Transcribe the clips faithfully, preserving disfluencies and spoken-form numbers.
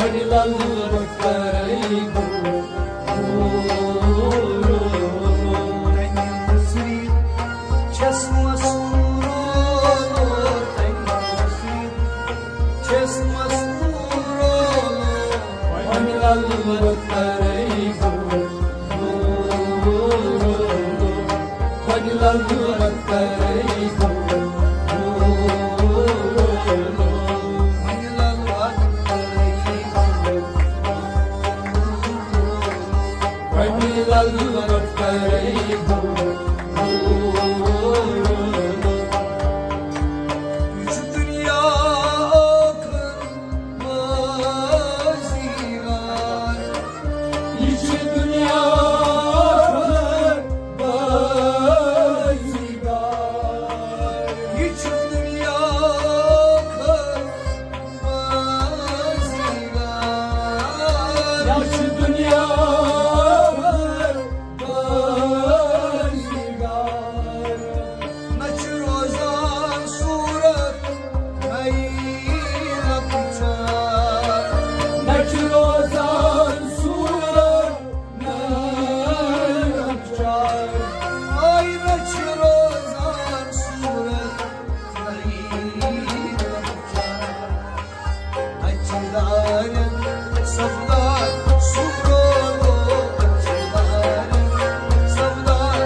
وۄنۍ لل وۄتھ کرے گوٚو۔ تَمہِ مُصری چھَس مستوٗر، تَمہِ مُصری چھَس مستوٗر، وۄنۍ لل وۄتھ کرے گوٚو۔ وۄنۍ لل وۄتھ کرے گوٚو۔ وۄنۍ لل وۄتھ کرے گوٚو۔ یہِ چھُ دُنیا ٲخٕر بازیگار۔ یہِ چھُ دُنیا ٲخٕر بازیگار۔ یہِ چھُ دُنیا ٲخٕر بازیگار۔ یہِ چھُ دُنیا ٲخٕر بازیگار۔ نہ چھُ روزان صوٗرت نَیہِ لۄکچار۔ نہ چھُ روزان صوٗرت نَیہِ لۄکچار۔ آے نہ چھُ روزان صوٗرت نَیہِ لۄکچار۔ اچھدارن سفدار سورولو، اچھدارن سفدار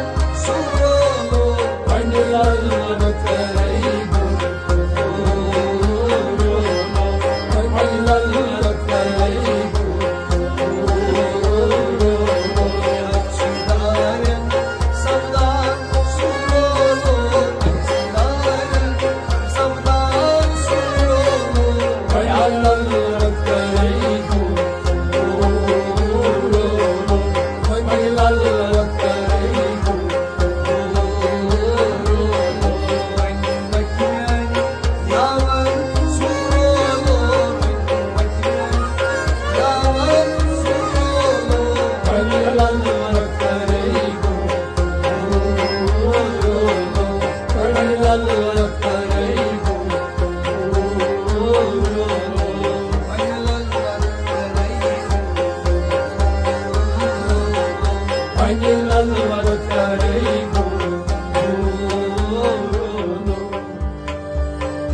سورولو۔ وۄنۍ لل وۄتھ کرے گوٚو۔ وۄنۍ لل وۄتھ کرے گوٚو۔ اچھدارن سفدار سورولو، اچھدارن سفدار سورولو۔ وۄنۍ لل وۄتھ کرے گوٚو۔ وۄنۍ لل وۄتھ کرے گوٚو۔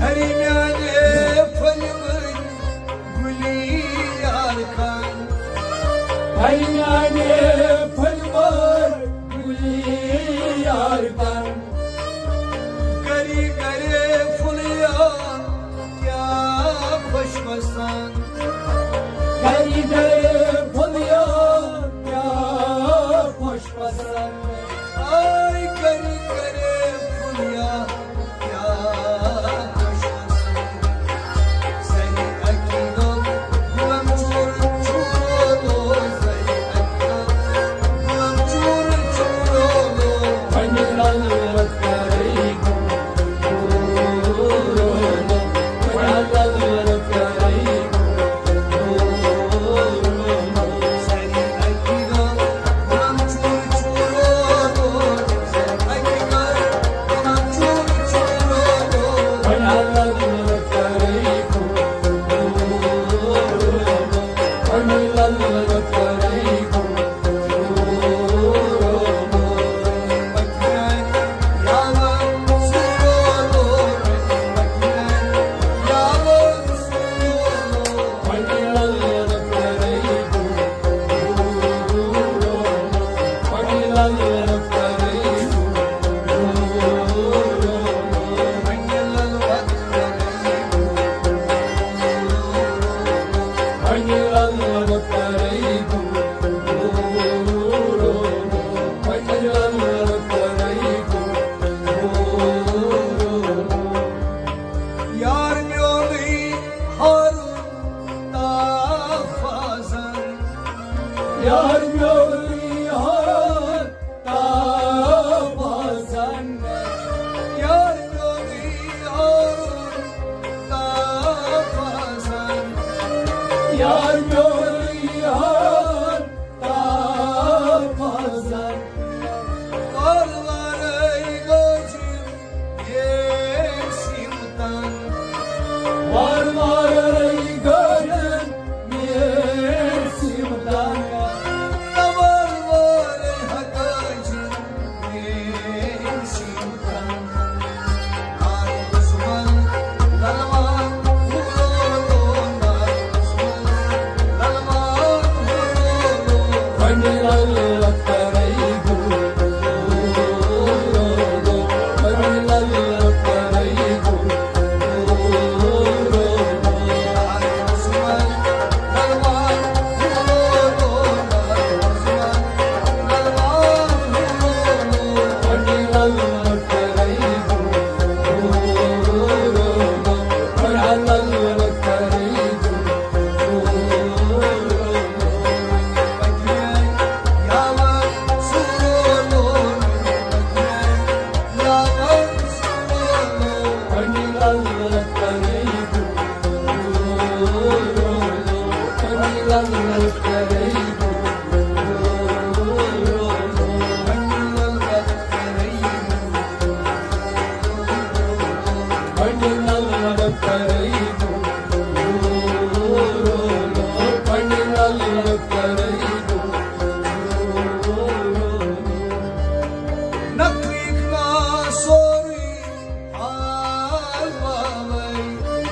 ہر میانہِ پھٔلۍ وٲلۍ گُلی یار خان۔ ہر میانہِ پھٔلۍ وٲلۍ گُلی یار خان۔ گری گرے پھُلیان کیا خوش وسان۔ گری گرے پھُلیان کیا خوش وسان۔ آے گری گرے پھُلیان یار میونٕے ہارون تافازن۔ یار میونٕے ہارون تافازن۔ یار میونٕے ہارون تافازن۔ یار میونٕے ہارون تافازن۔ وارٕ وارَے گٔژھِم ییٚمہِ سِمتَن۔ وارٕ وارَے گٔژھِم نقیق نا سورُے حال باوَے۔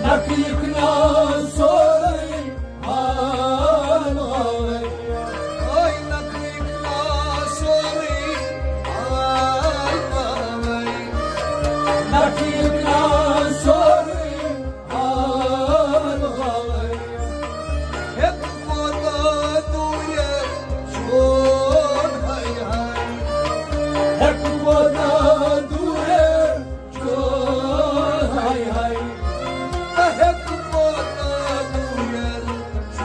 نقیق نا سورُے حال باوَے۔ اوے نقیق نا سورُے حال باوَے۔ نقیق نا سورُے حال باوَے۔ ہیٚکہٕ کوتاہ دوٗرِ چھُ، ہاے ہاے۔ ہیٚکہٕ کوتاہ دوٗرِ چھُ، ہاے ہاے۔ تہٕ ہیٚکہٕ کوتاہ دوٗرِ چھُ،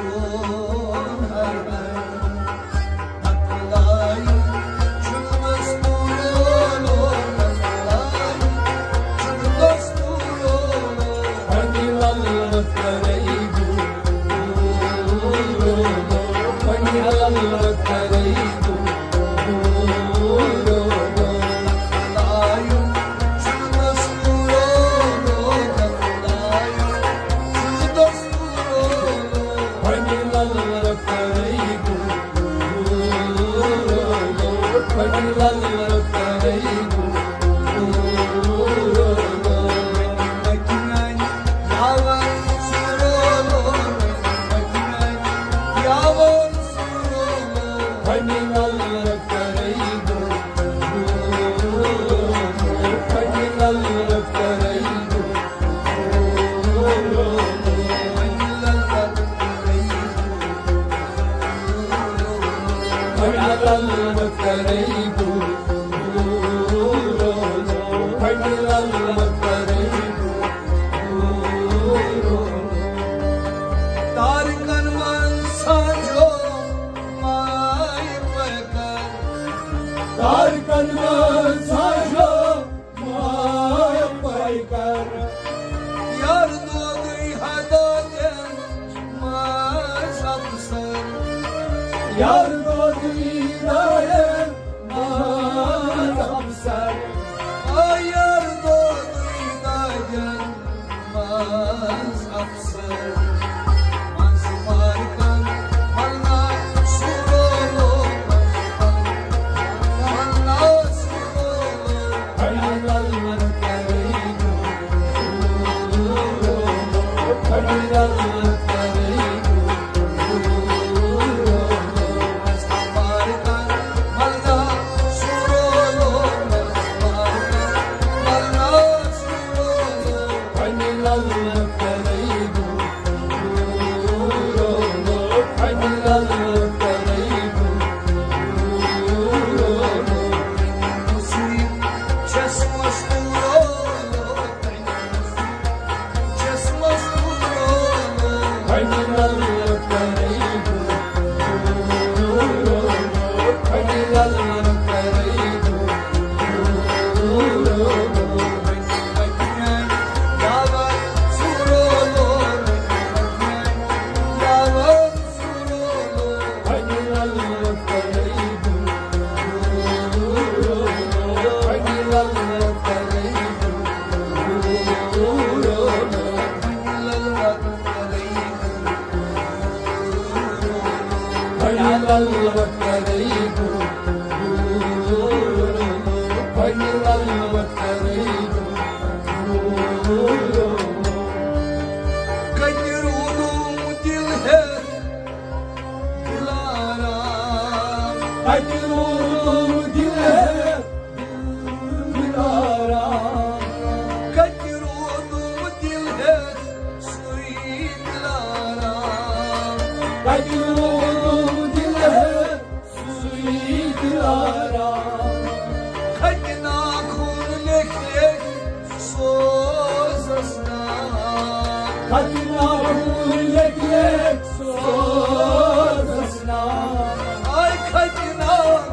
ہاے ہاے۔ تارکن منٛز سانجو ماے پیکر۔ تارکن منٛز سانجو ماے پیکر۔ یار دودٕے ہدایتن منٛز افسر۔ یار دودٕے ہدایتن منٛز افسر۔ آ یار دودٕے ہدایتن منٛز افسر۔ کتہِ روٗدُم دِل ہیٚتھ دِلارام؟ کتہِ روٗدُم دِل ہیٚتھ دِلارام؟ کتہِ روٗدُم دِل ہیٚتھ سُے دِلارام؟ کتہِ روٗدُم دِل ہیٚتھ سُے دِلارام؟ کھٹہِ ناخُن لیکھِ لیکھِ سوزس نام۔ کھٹہِ ناخُن لیکھِ لیکھِ سوزس نام۔ آے کھٹہِ ناخُن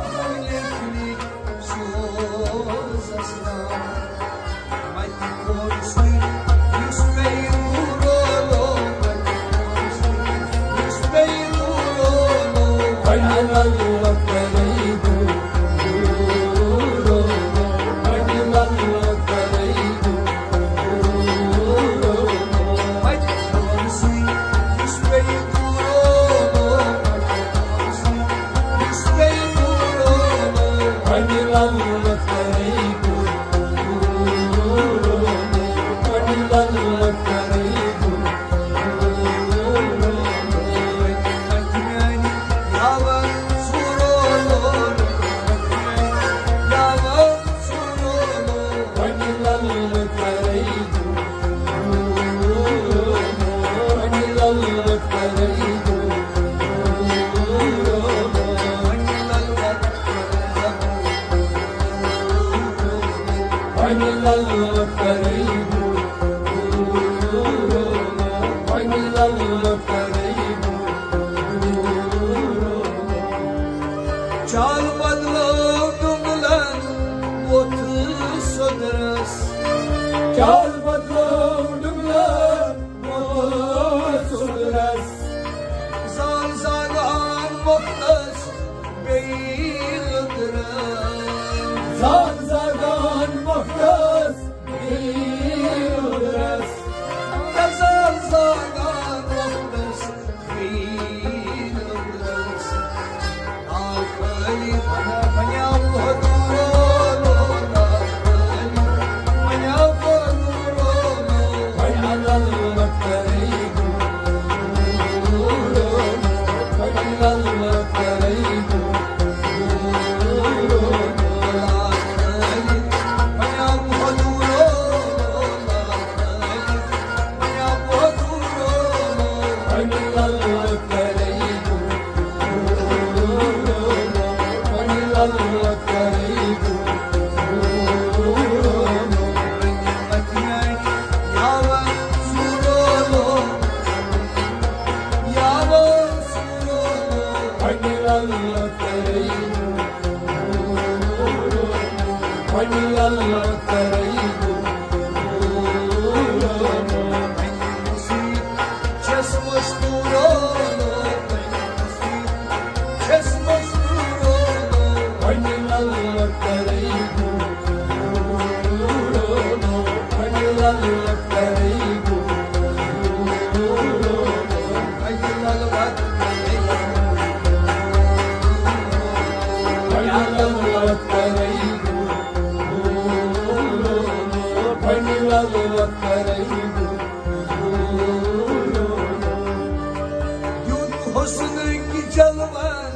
دیُت حسنٕکۍ جلوَن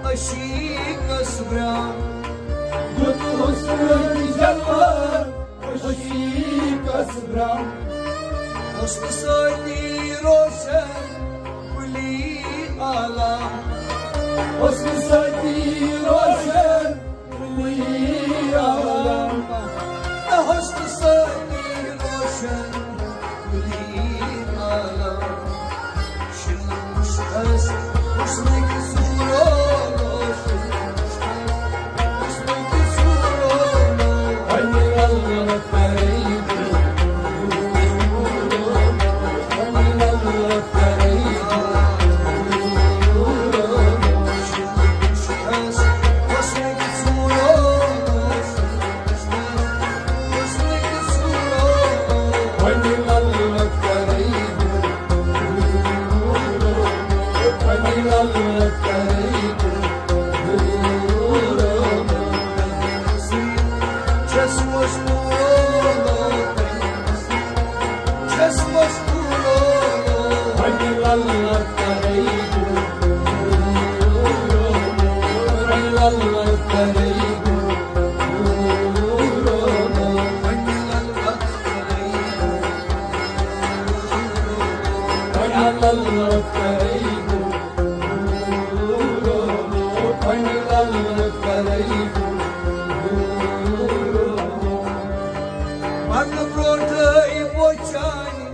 عشیٖقس برٛم۔ دیُت حسنٕکۍ جلوَن عشیٖقس برٛم۔ حسنہٕ سۭتی روشن کُلی عالم۔ حسنہٕ سۭتی روشن کُلی عالم۔ تہٕ حسنہٕ سۭتی روشن کُلی عالم۔ شِنہٕ مُشکَس حسنٕکۍ سوٗرو لوشن۔ حسنٕکۍ سوٗرو لوشن۔ من برونٹھے وچھان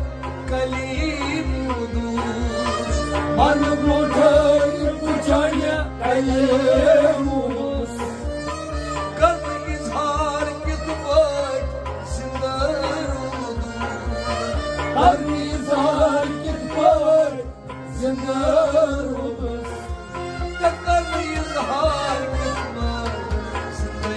کلیم دوس۔ من برونٹھے وچھان کلیم دوس۔ کر اظہار کِتھ پٲٹھۍ زندٕ روٗدُس۔ کر اظہار کِتھ پٲٹھۍ زندٕ روٗدُس۔ تہٕ کر اظہار کِتھ پٲٹھۍ زندٕ روٗدُس۔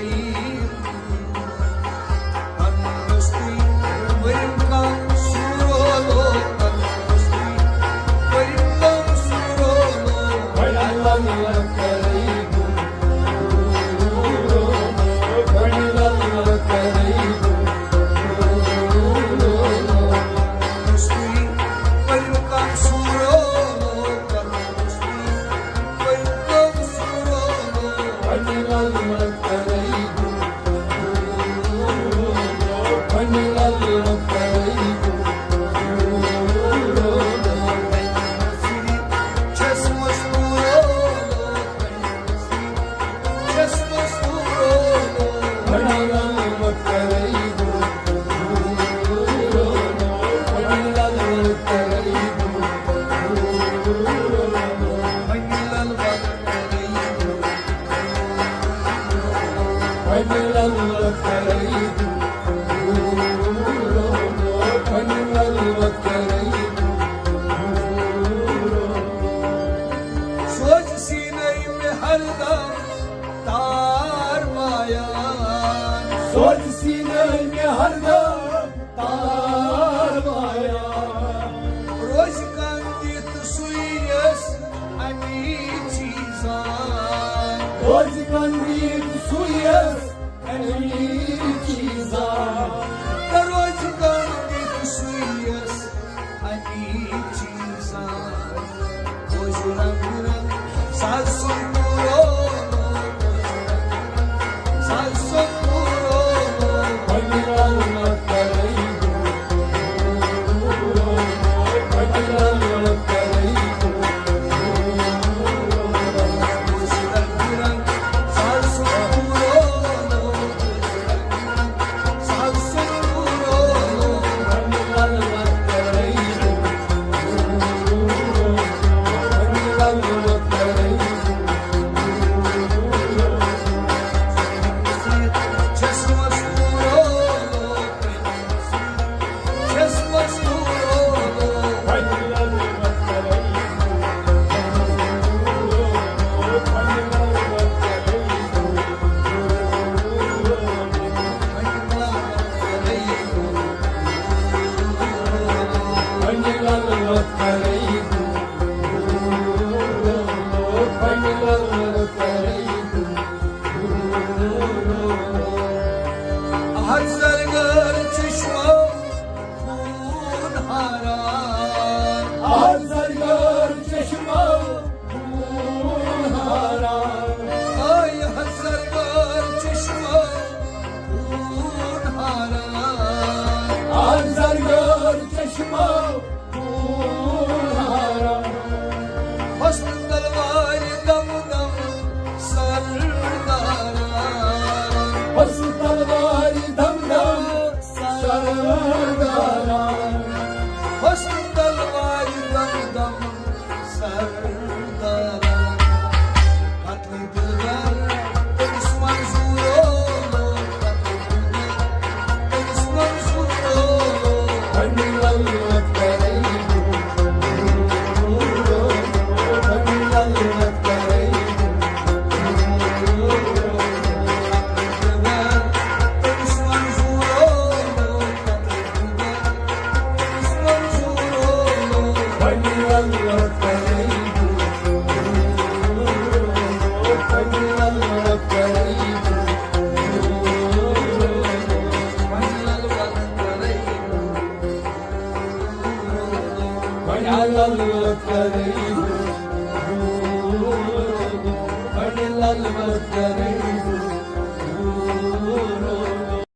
سوز سینے میں ہر دم تار مایان۔ سوز سینے میں ہر دم تار مایان۔ روزِ کندِ تہٕ سُیَس امی چیزان۔ روزِ کندِ تہٕ سُیَس امی چیزان۔ تہٕ روزِ کندِ تہٕ سُیَس امی چیزان۔ روزِ رنگ رنگ ساز سُن پورو۔ ساز سُن پورو۔ تلوارِ دم دم سردارا۔ بس تلوارِ دم دم سردارا۔ بس تلوارِ دم دم سردارا۔ قتل دلبر تٔمِس منظوٗر اوس۔ قتل دلبر تٔمِس منظوٗر اوس۔ وۄنۍ للت کرے بہٕ۔ وۄنۍ للت کرے بہٕ۔